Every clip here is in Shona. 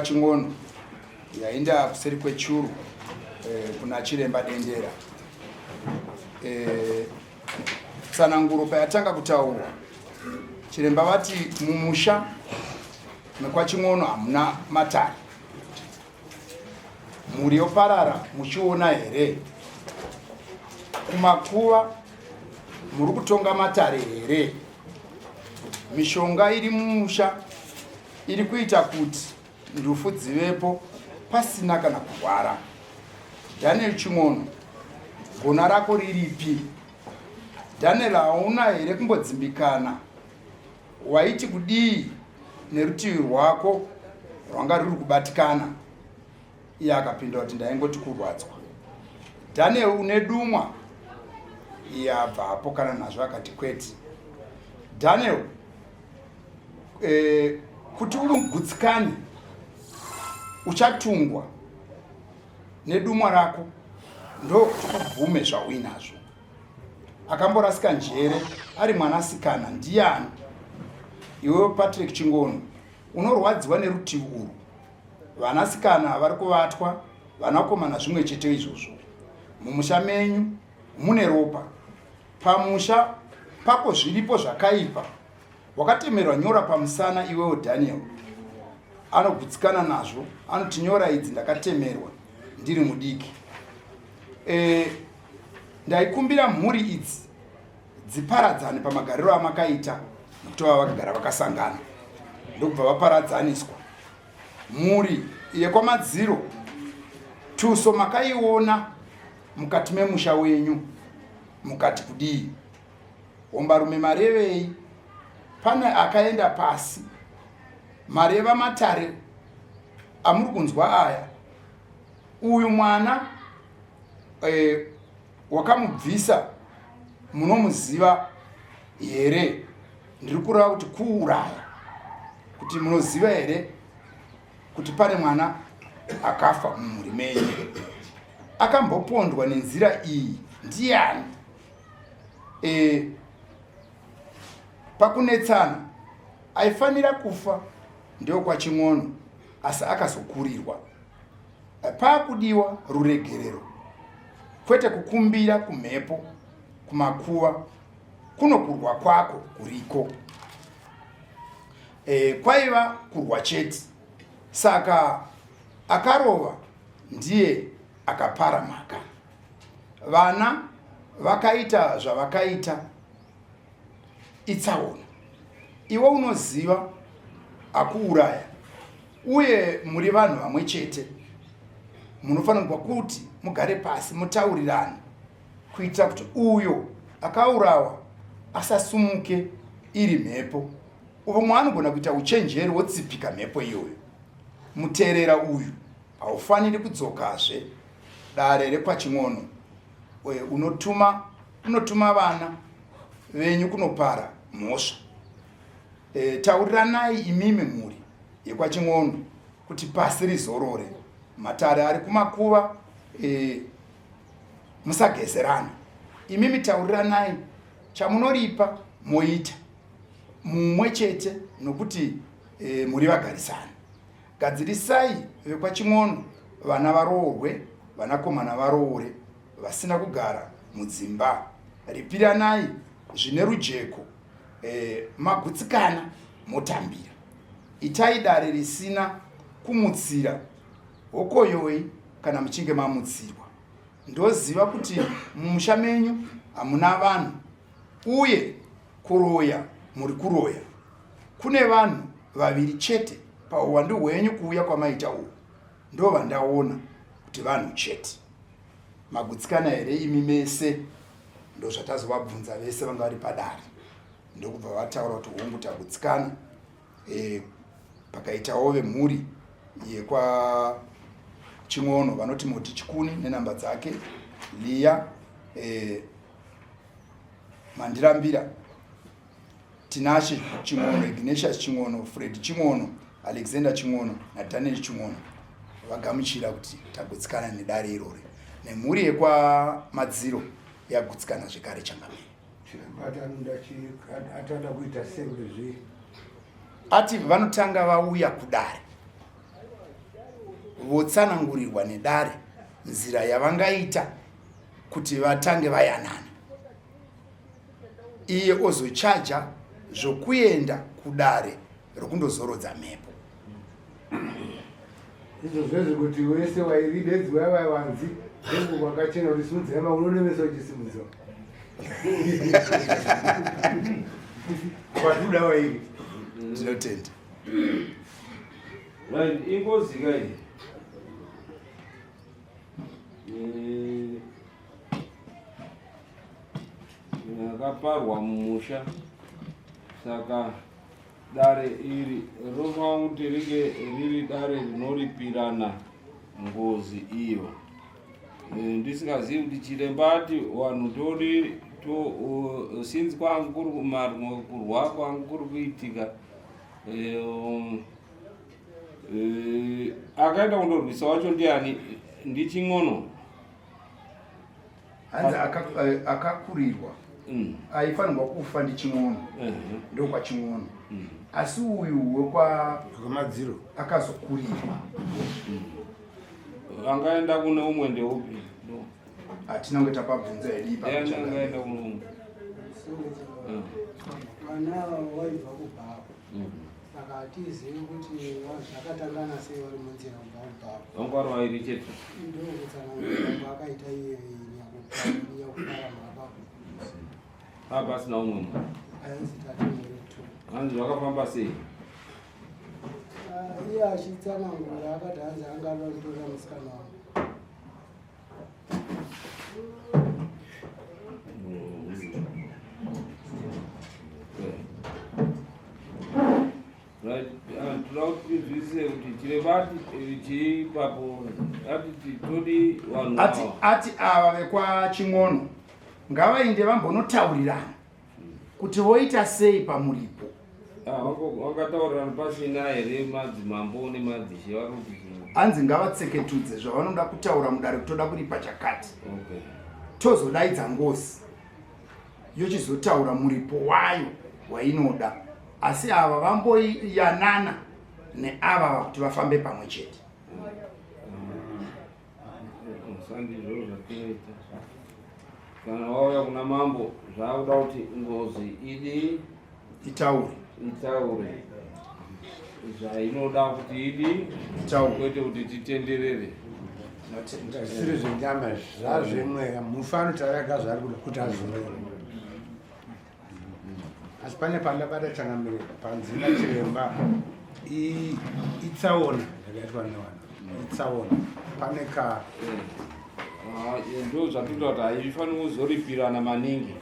yekwaChingono yaenda kuseri kwechuru eh, kuna Chiremba Dendera. Eh, tsananguro payatanga kutaurwa, Chiremba vati mumusha mekwaChingono hamuna matare, mhuri yoparara muchiona here? Kumakuva muri kutonga matare here? Mishonga iri mumusha iri kuita kuti ndufu dzivepo pasina kana kurwara. Daniel Chin'ono, gona rako riripi? Daniel, hauna here kumbodzimbikana? Waiti kudii nerutivi rwako rwanga ruri kubatikana? Iye akapindura kuti ndaingoti kurwadzwa. Daniel, une dumwa? Iye abva apokana nazvo akati kwete. Daniel, eh, kuti uri mugutsikani uchatungwa nedumwa rako ndokuti ubvume zvauinazvo. Akamborasika njere ari mwanasikana ndiyani? Iwewe Patrick Chingono unorwadziwa nerutivi urwu. Vanasikana vari kuvatwa, vanakomana zvimwe chete izvozvo. Mumusha menyu mune ropa. Pamusha pako zviripo zvakaipa. Wakatemerwa nyora pamusana iwewo Daniel. Anogutsikana nazvo, anoti nyora idzi ndakatemerwa ndiri mudiki. E, ndaikumbira mhuri idzi dziparadzane pamagariro amakaita nekuti vava vakagara vakasangana ndokubva vaparadzaniswa. Mhuri yekwaMadziro tuso makaiona mukati memusha wenyu mukati kudii? Hombarume marevei? Pane akaenda pasi mareva matare amuri kunzwa aya. Uyu mwana e, wakamubvisa munomuziva here? Ndiri kureva kuti kuuraya, kuti munoziva here kuti pane mwana akafa mumhuri menyu akambopondwa nenzira iyi ndiyani? E, pakunetsana aifanira kufa ndewekwachin'ono asi akazokurirwa. Pakudiwa ruregerero kwete kukumbira kumhepo kumakuva kunokurwa kwako kuriko. E, kwaiva kurwa chete saka akarova ndiye akapara mhaka. Vana vakaita zvavakaita itsaona. Iwe unoziva akuuraya uye muri vanhu vamwe chete munofanirwa kuti mugare pasi mutaurirane kuitira kuti uyo akaurawa asasumuke iri mhepo. Umwe anogona kuita uchenjeri wotsipika mhepo iyoyo. Muterera uyu haufaniri kudzokazve dare rekwaChin'ono. Unotuma unotuma vana venyu kunopara mhosva. E, tauriranai imimi mhuri yekwaChin'ono kuti pasi rizorore. Matare ari kumakuva e, musagezerana. Imimi tauriranai chamunoripa moita mumwe chete nokuti e, muri vagarisani. Gadzirisai vekwaChin'ono vana varoorwe vanakomana varoore vasina kugara mudzimba. Ripiranai zvine rujeko e, magutsikana motambira. Itai dare risina kumutsira hokoyoi kana muchinge mamutsirwa. Ndoziva kuti mumusha menyu hamuna vanhu uye kuroya muri kuroya. Kune vanhu vaviri chete pauwandu hwenyu kuuya kwamaita uku ndovandaona kuti vanhu chete. Magutsikana here imi mese? Ndozvatazovabvunza vese vanga vari padare ndokubva vataura kuti hongu tagutsikana. E, pakaitawo vemhuri yekwa Chin'ono vanoti Moti Chikuni nenhamba dzake Liya e, Mandirambira Tinashe Chin'ono, Ignatius Chin'ono, Fred Chin'ono, Alexander Chin'ono naDaniel Chin'ono vagamuchira kuti tagutsikana nedare irori nemhuri yekwaMadziro yagutsikana zvekare changamire. Ati vanotanga vauya kudare. Votsanangurirwa nedare nzira yavangaita kuti vatange vayanana. Iye ozochaja zvokuenda kudare rokundozorodza mhepo. Izvo zvezvi kuti wese wairi bedzi waya vaya vanzi ndengu kwakachena kuti simudzai maoko unonemesa uchisimudza. Kwatuda wairi. Tinotenda. Right, ingozi ka iyi. Eh, yakaparwa mumusha saka dare iri rinofanira kuti ringe riri dare rinoripirana ngozi iyo. Eh, ndisingazivi kuti chiremba ati vanhu tori to since kwangu kuri kumarwa kurwa kwangu kuri kuitika eh, eh, akaenda kundorwisa wacho ndiani ndichin'ono Hanzi akakurirwa aifanirwa kufa ndichin'ono ndokwachin'ono asi uyu wekwaMadziro akazokurirwa. Angaenda kune umwe ndeupi? Hatina kunge tapabvunza hedu ipapo. Ndiani angaenda kune umwe? Vana ava vaibva kubhawa saka hatizivi kuti zvakatangana sei vari munzira kubva kubhawa. Vanga vari vairi chete. Ndokutsanangura kwaakaita iye nyakufara mhaka. Apa pasina umwe munhu. Hanzi tate muri two. Hanzi zvakafamba sei? Ah, iye achitsanangura akati hanzi anga ada kutora musikana wangu. Right, ah, toda kuti tinzwisise kuti chiremba ati eh, chii ipapo ati todi vanhu Ati ava. ati ava vekwaChin'ono ngavainde vambonotaurirana kuti voita sei pamuripo. Ah, Vakataurirana pasina here madzimambo nemadzishe vari kuti Hanzi ngavatseketudze zvavanoda kutaura mudare kuti toda kuripa chakati. Okay. Tozodaidza ngozi yochizotaura muripo wayo wainoda, asi ava vamboyanana neava kuti vafambe pamwe chete. Sandizvo zvatinoita kana wauya kuna mambo, zvakuda kuti ngozi idi Itaure. Itaure zvainoda kuti idi Itaure. Kwete kuti titenderere. Zvisiri zvenyama izvi, zvazvemweya. Mufi anotaura ega zvaari kuda kuti azorore. Asi pane pandabata changamire panzina chiremba itsaona yakaitwa nevanhu itsaona pane ka Ah, ndo zvatinoita kuti haifaniri kuzoripirana maningi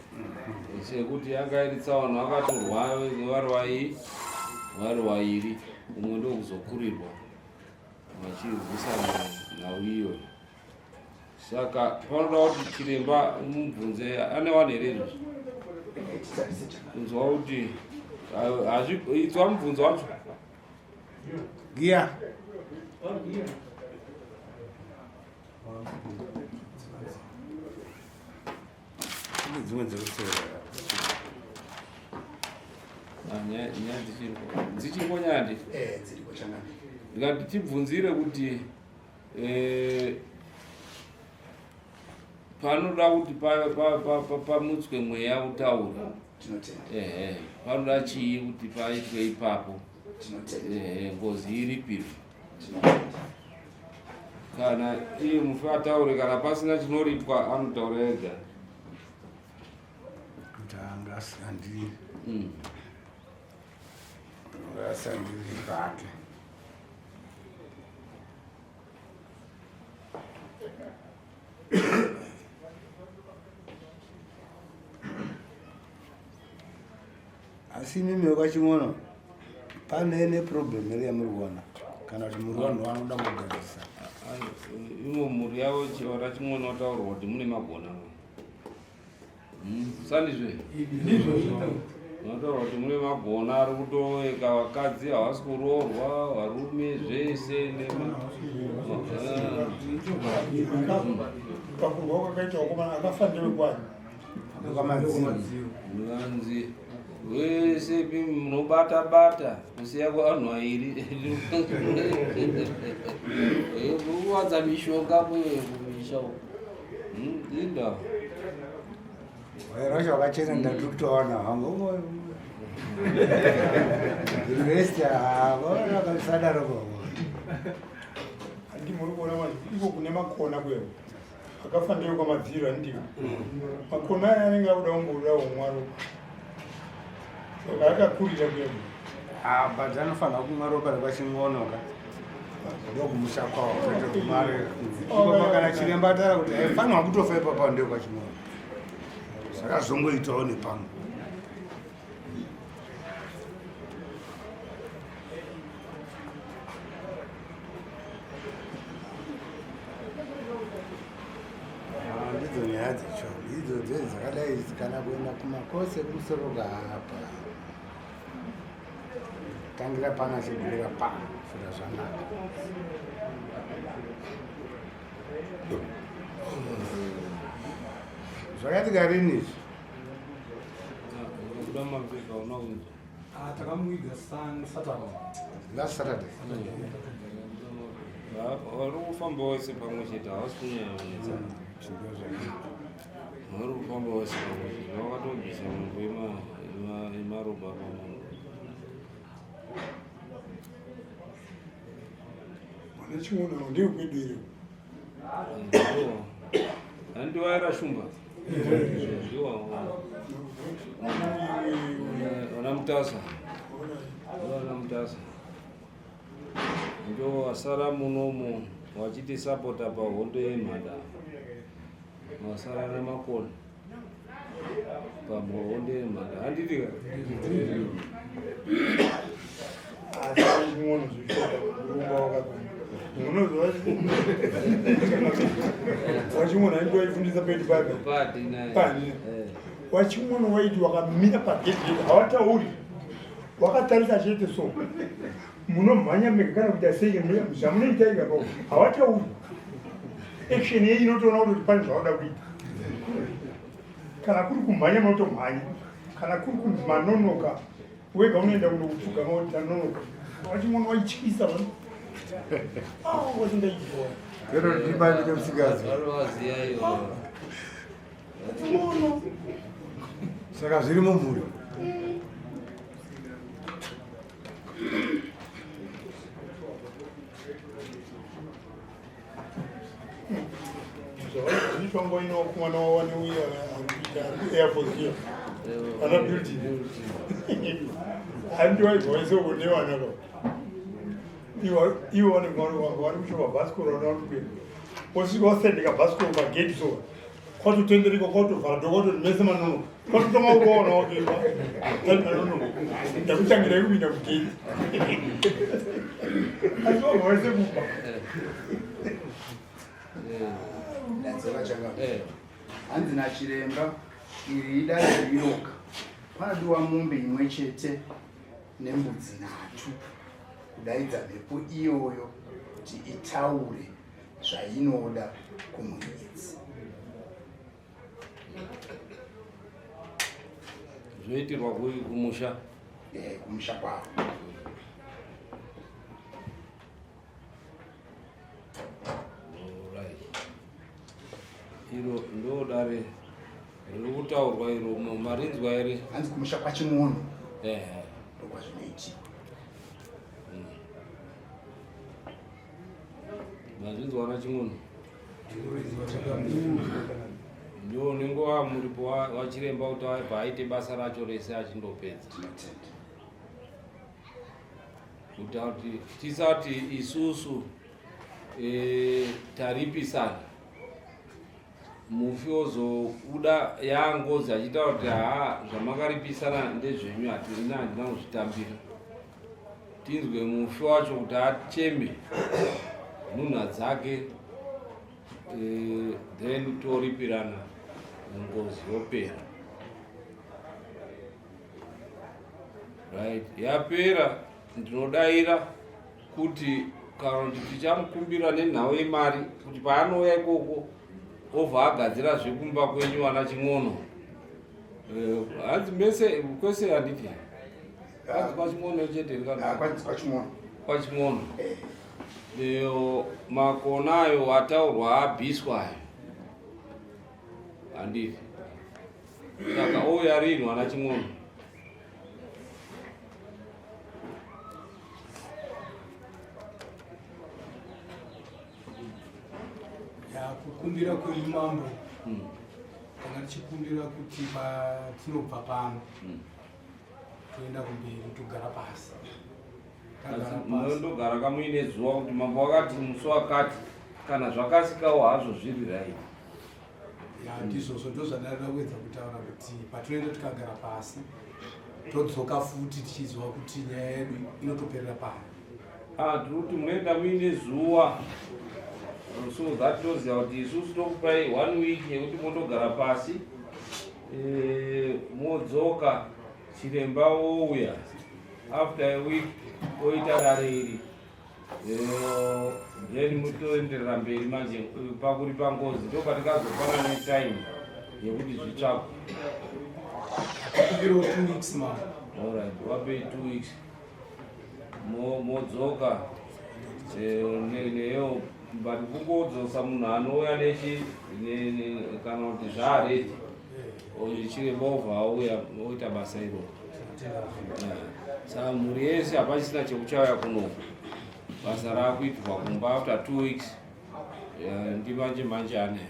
sekuti yanga iri tsaona, vakatorwa vari vai vari vairi, umwe ndokuzokurirwa vachirwisana nhau iyoyo. Saka panoda kuti chiremba mubvunze ane vanhu here izvozvo kunzwa kuti idzwa mubvunzo wacho. Giya. Kune dzimwe dzekuteera. Ah, nyaya dzichiriko dzichiriko nyaya ndi Eh, dziriko changamire. Ndikati tibvunzire kuti panoda kuti pamutswe mweya utaura. Tinotenda. Ehe, panoda chii kuti paitwe ipapo? Tinotenda. Ehe, ngozi iripirwe. Tinotenda. Kana iye mufi ataure, kana pasina chinoripwa anotaura ega. Kuti anga asingandi asandiri pake. Asi imimi wekaching'ono pane neproblem here yamuri kuona kana kuti muri vanhu vanoda kugadzirisa? Imo mhuri yavo chivara chimwe wataurwa kuti mune magona. Sandizve unotaura kuti mune magona ari kutoeka vakadzi havasi kuroorwa, varume zvese nema Pakurwa kwakaita vakomana akafa ndewekwani? Ndekwamadziro. Vanzi wese munobata bata kusiya kwevanhu vairi. Kuwanza mishonga kumisha uko. Inda. Vairasha vakachena ndati kutowana hangu. The rest havana kasadaro baba. Handi muri kuona manje iko kune makona kuya. Akafanira kwamadziro handiwo. Makona aya anenge akuda kumboda kumwa ropa. Saka akakurira kuya. Ah, but anofanira kumwa ropa rekwachingono ka. Ndokumusha kwawo kwete kumare. Ipapa kana chiremba ataura kuti aifanirwa kutofa ipapa ndekwachingono. Zvakazongoitawo nepamwe. Ah, ndidzo nyaya dzacho idzo dzedzi dzakadai idzi kana kuenda kumakosi ekumusoro kaapa tangira pana chigumira pa futa zvanaka zvakaitika rini izvi Kuda mapepa unaunza. Ah, takamuiga Saturday. Last Saturday. Vari kufamba wese pamwe chete havasi kunyanya kunetsana. Vari kufamba wese pamwe chete vakatobvisa mambo emaroba pamwe. Mwana chiona ndiyo kwedu iri. Handiwaira shumba. Ndiwa. Vana Mutasa. Vana Mutasa. Ndo wasara munomu wachiti sapota pahondo yemhada. Wasara namakona. Pahondo yemhada. Handiti ka? Asi ching'ono zvishoda kurumba wakagona. Unozwa waching'ono aindi waifundisa pedu papa. Padi naye. Pani. Eh. Waching'ono waiti wakamira pagedhi hawatauri. Wakatarisa chete so. Munomhanya mega kana kuita sei zvamunoita ika papo hawatauri. Action yenyu inotoona kuti pane zvauda kuita. Kana kuri kumhanya munotomhanya. Kana kuri kunzi manonoka wega unoenda kunokupfugama kuti tanonoka. Waching'ono waityisa vanhu. Ah, wasindaidzoa. Pero ndimba ndine musikazi. Vanovaziya ivo. Waching'ono. Saka zviri mumhuri. Zvavaizviitwa ino kumwana wawane uye ari kuita ari kuair force iya. Ana building. Handi waibva wese uko nevana ka. Iwo vanenge wanga vari kuchova bhasikoro vana vari kuenda. Wosvika wasendeka bhasikoro pagate so. Kwatotendereka kwatovhara dho kwatoti mese manonoka. Kwatotonga kuvaona wakepa. Tati manonoka. Ndakutangirai kupinda mugate. Asi wabva wese kumba. Ndadzoka changa. Eh. Hanzi nachiremba iri idare reiroka. Panodiwa mombe imwe chete nembudzi nhatu kudaidza mhepo iyoyo kuti itaure zvainoda kumhuri idzi. Zvoitirwa kumusha. Eh, kumusha kwavo. Alright. Iro ndo dare riri kutaurwa iro marinzwa here? Hanzi kumusha kwaChing'ono Ehe. ndokwazvinoitika. Mazvinzwa na Ching'ono? Ndio unenge wamuripo wachiremba kuti aibva aite basa racho rese achindopedza. Tinotenda. Kuita kuti tisati isusu taripisana mufi ozobuda yaangozi achiita kuti haa zvamakaripisana ndezvenyu hatina handina kuzvitambira. Tinzwe mufi wacho kuti acheme nhunha dzake then toripirana ngozi yopera. Right, yapera ndinodaira kuti kana kuti tichamukumbira nenhau yemari kuti paanouya ikoko obva agadzira zvekumba kwenyu ana Ching'ono. Hanzi mese kwese handiti hanzi kwaChing'ono chete Ah, kwanzi kwaChing'ono. kwaChing'ono. Eh. Eyo makona ayo ataurwa abviswa ayo handiti saka ouya rini wana ching'ono Ya, kukumbira kwenyu mambo tanga tichikumbira kuti patinobva pano toenda kumberi togara pasi. Munondogara kamuine zuva kuti mambo wakati musi wakati kana zvakasikawo hazvo zviri right. Ya, ndizvozvo ndozvandaida kuedza kutaura kuti patinoenda tikagara pasi todzoka futi tichiziva kuti nyaya yedu inotoperera pano. Ah, tiri kuti munoenda muine zuva so that toziva kuti isusu tokupai one week yekuti mondogara pasi eh, modzoka chiremba wouya after a week oita dare iri eh, then mutoenderera mberi manje eh, pakuripa ngozi ndopatingazofana netime yekuti zvitsvagwe. Kumbirawo 2 weeks ma. Alright, wapei 2 weeks modzoka eh, neyo but kungodzosa munhu anouya nechi kana kuti zvaaredi chiremba obva auya oita basa iroro. Saka mhuri yese hapachisina chekuchauya kunoku, basa raakuitirwa kumba after 2 weeks ndimanje manje ane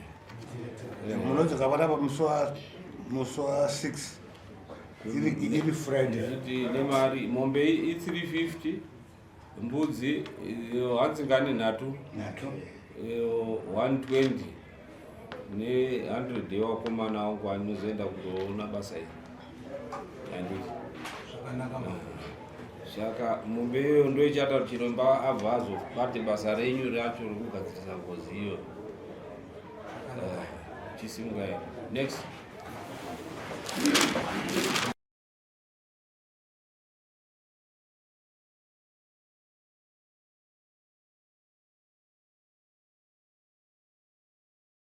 munodzoka panapa musi wa 6 iri Friday. Kuti nemari mombe i350, mbudzi hanzi ngani nhatu nhatu 120 ne100 yevakomana wangu anozoenda kutoona basa iri handiti. Zvakanaka mambo. Saka mombe iyoyo ndoichata kuti chiremba abva azobate basa renyu racho rekugadzirisa ngozi iyo. Chisimukai. Next.